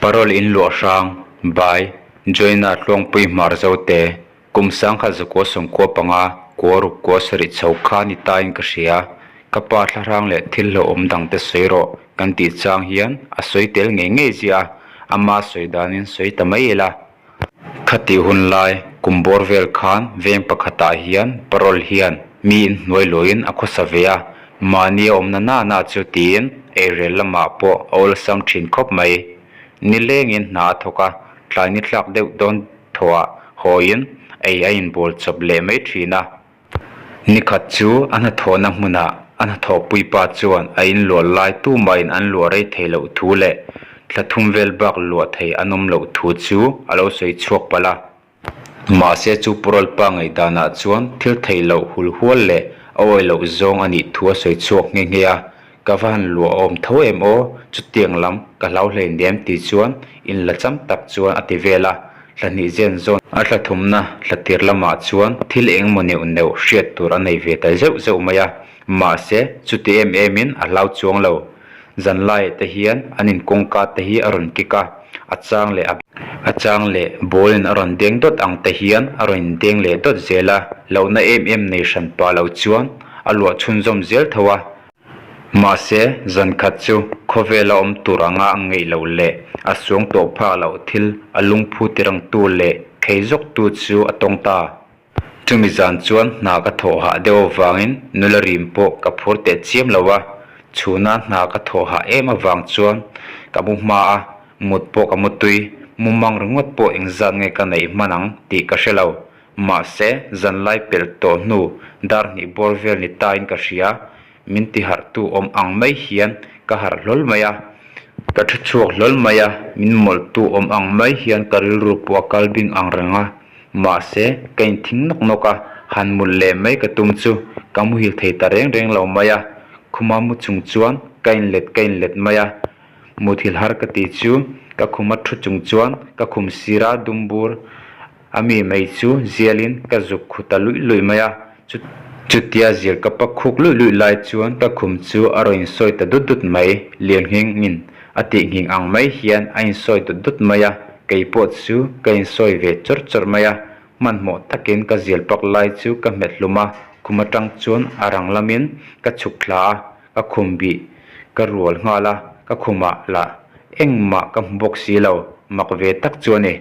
Parole in luah hrang, By, Joina Tluangpui Hmar Zote, Kum 1995, kua ruk kua sarih chho kha ni tain ka hria. Ka pa thlahrang leh thil hlauhawm dangte sawi rawh kan tih chang hian a sawi tel ngei ngei ziah a, ama sawi danin sawi ta mai ila. Khatih hun lai, kum bawr vel khan veng pakhatah hian parole hian mi inhnuai luahin a khawsa ve a, mahni a awmna na na chu tiin eirel lamah pawh a awlsam thin khawp mai. Nilengin hna a thawk a, tlai ni tlak deuh dawn thawhah hawiin ei a inbawl chawp leh mai thin a. Nikhat chu a hnathawhna hmunah a hnathawhpui pa chuan a inluah lai tumahin an luah rei thei loh thu leh thla thum vel bak luah thei an awm loh thu chu a lo sawi chhuak palh a. Mahse chu Puralpa ngaihdanah chuan thil theih loh hul hual leh a awi loh zawng a nih thu a sawi chhuak nghe nghe a. Ka va han luah awm tho em aw, chutiang lam ka hlau hleinem tih chuan in la cham tak chuan a ti vel a, thla hnih zen zawn a thla thumna thla tir lamah chuan thil eng emaw neuh neuh hriat tur a nei ve ta zeuh zeuh mai a, mahse chuti em em in a hlau chuang lo. Zan laiah te hian an in kawngka te hi a rawn kik a, a chang leh a a chang leh ball in a rawn deng dawt ang te hian a rawn in deng leh dawt zel a, lohna em em nei hran pah lo chuan a luah chhunzawm zel tho a. Mahse, zan khat chu khawvela awm tur anga a ngeih loh leh a suang tawh phak loh thil a lungphu tirangtu leh khei zawktu chu a tawng ta. Chumi zan chuan hna ka thawh hah deuh avangin nula rim pawh ka phur teh chiam lo a, chhuna hna ka thawh hah em avang chuan ka mu hma a, mut pawh ka mu tui, mumang ringawt pawh engzat nge ka neih hman ang tih ka hre lo. Mahse, zanlai pelh tawh hnu dar hnih bawr vel ni tain ka hria, min ti harhtu awm ang mai hian ka harh hlawl mai a. Ka thu chhuak hlawl mai a, min mawlhtu awm ang mai hian ka rilru pawh a kal bing ang reng a. Mahse, ka inthing nawk nawk a, han mut leh mai ka tum chu ka muhil thei ta reng reng lo mai a. Khuma mu chung chuan ka inlet ka inlet mai a, muthilh har ka ti chu ka khuma thu chung chuan ka khum sira dum bur A mi mai chu zialin ka zuk khu ta luih luih mai a, chutia zial ka pak khuk luih luih lai chuan ka khum chu a rawn insawi ta dut dut mai, Lianghingin a tih nghing ang mai hian a insawi dut dut mai a, kei pawh chu ka insawi ve chawrh chawrh mai a, hmanhmawh takin ka zial pak lai chu ka hmet hlum a, khum atang chuan a rang lamin ka chhuk thla a, ka khum bih ka rual nghal a, ka khumah lah engmah ka hmu bawk si lo, mak ve tak chu a ni.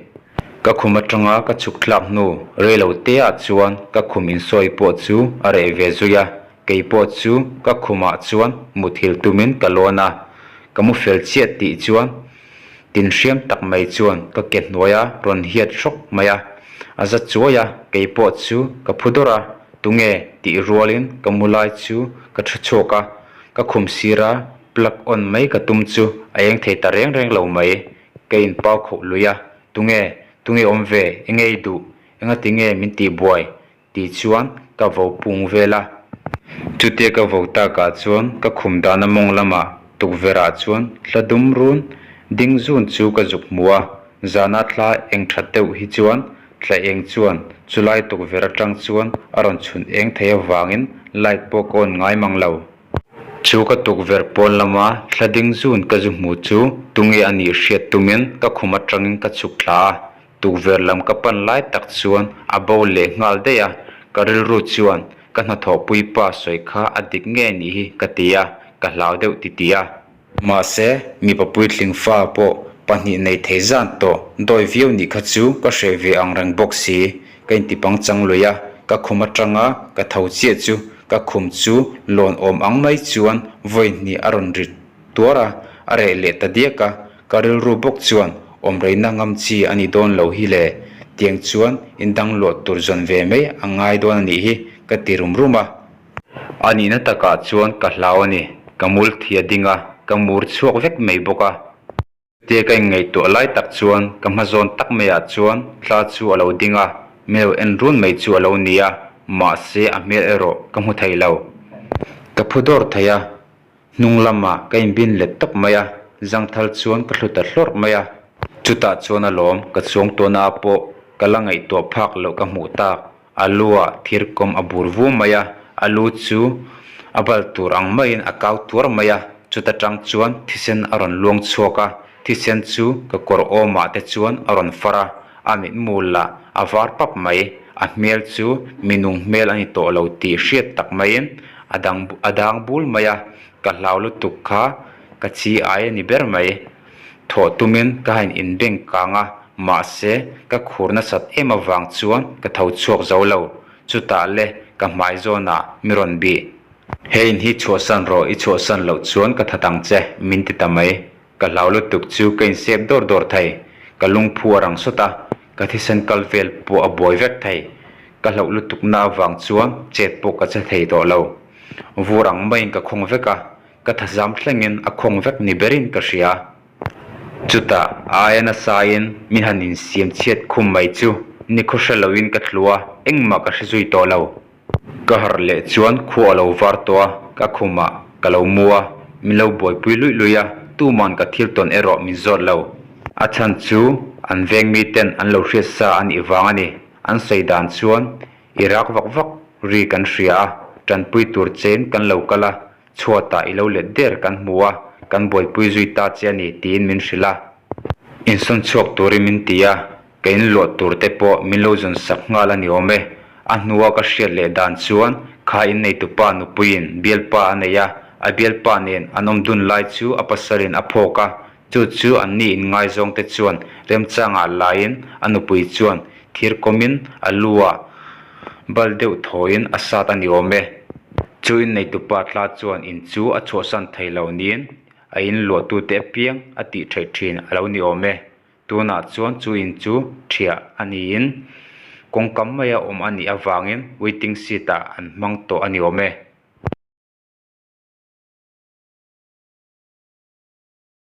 Ka khum atanga ka chhuk thlak hnu rei lo te ah chuan ka khum insawi pawh chu a reh ve zui a, kei pawh chu ka khumah chuan muthilh tumin ka lawn a, ka mu fel chiah tih chuan tin hriam tak mai chuan ka ke hnuai a rawn hiat hrawk mai a, a za chuai a, kei pawh chu ka phu dawrh a, tunge tih rualin ka mu lai chu ka thu chhuak a, ka khum sira plug on mai ka tum chu a eng thei ta reng reng lo mai, ka inpau khoh lui a, tunge, tunge awm ve, enge i duh, engati nge min tih buai tih chuan ka vo pung vel a. Chutia ka vo takah chuan ka khum dahna mawng lamah tukverhah chuan hla dum run ding zun chu ka zuk hmu a, zana thla eng that deuh hi chuan thla eng chuan chulai tukverh atang chuan a rawn chhun eng thei avangin light pawh ka on ngai mang lo. Chu ka tukverh pawn lama thla ding zun ka zu hmu chu tunge a nih hriat tumin ka khum atangin ka chhuk thla a, Tukverh lam ka pan lai tak chuan a bo leh nghal daih a, ka rilru chuan ka hnathawhpui pa sawi kha a dik nge nih hi ka ti a, ka hlau deuh ti ti a. Mahse, mipa puitling fa pawh pahnih nei thei zan tawh dawi viau nih kha chu ka hreh ve ang reng bawk si, ka intipang chang lui a, ka khum atanga ka tho chiah chu ka khum chu lawn awm ang mai chuan vawi hnih a rawn rit tuar a, a reh leh ta diak a, Ka rilru bawk chuan awm reina ngam chi a ni dawn lo hi le, tiang chuan in dang luah tur zawn ve mai a ngai dawn a nih hi ka ti rum rum a. A nihna takah chuan ka hlau a ni, ka mul thi a ding a, ka mur chhuak vek mai bawk a. Chutia ka inngaihtuah lai tak chuan ka hma zawn tak maiah chuan thla chu a lo ding a, min lo en run mai chu a lo ni a, mahse a hmel erawh ka hmu thei lo. Ka phu dawr thei a, Hnung lamah ka inbin let tawp mai a, zangthal chuan ka hlu ta hlawrh mai a. Chutah chuan a lawm, ka chuang tuahna ah pawh ka la ngaihtuah phak loh ka hmuh tak. A lu ah thir kawm a bur vu mai a, a lu chu a bal tur ang maiin a kau tuar mai a, chuta tang chuan thisen a rawn luang chhuak a. Thisen chu ka kawr awmah te chuan a rawn far a, a mitmu lah a var pap mai. A hmel chu minung hmel a ni tawh lo tih hriat tak maiin a dang a dang bul mai a, ka hlau lutuk kha ka chi ai a ni ber mai. Thawh tumin ka han inbeng kang a, mahse ka khur nasat em avang chuan ka tho chhuak zo lo. Chutah le ka hmai zawnah mi rawn bih. He in hi chhuahsan rawh, i chhuahsan loh chuan ka that ang che, min ti ta mai. Ka hlau lutuk chu ka insep dawr dawr thei. Ka lungphu a rang sawt a, ka thisen kal vel pawh a buai vek thei. Ka hlauh lutukna avang chuan chet pawh ka che thei tawh lo. Vur ang maiin ka khawng vek a, ka thazam thlengin a khawng vek ni berin ka hria. Chutah a aia nasain min han insiam chhiat khum mai chu nikhaw hre loin ka tlu a, engmah ka hre zui tawh lo. Ka harh leh chuan khua a lo var tawh a, ka khumah ka lo mu a, min lo buaipui luih luih a, tuman ka thil tawn erawh min zawt lo. A chhan chu an veng miten an lo hriat sa a nih vang a ni. An sawi dan chuan i rak vak vak ri kan hria a, tanpui tur chein kan lo kal a, Chhuatah i lo let der kan hmu a, kan buaipui zui ta che a ni tiin min hrilh a. Insawn chhuak turin min ti a, ka inluah tur te pawh min lo zawn sak nghal a ni awm e. A hnua ka hriat leh dan chuan kha inneitupa nupuiin bialpa a nei a, a bialpa nen an awm dun lai chu a pasalin a phawk a, chu chu anni inngaizawng te chuan remchangah laiin a nupui chuan thir kawmin a lu ah bal deuh thawiin a sat a ni awm e. Chu inneitupa tla chuan in chu a chhuahsan thei lo niin a in luahtute apiang a tih theih thin a lo ni awm e. Tunah chuan chu in chu thiah a niin kawngkam maia awm a nih avangin waiting seat ah an hmang tawh a ni awm e.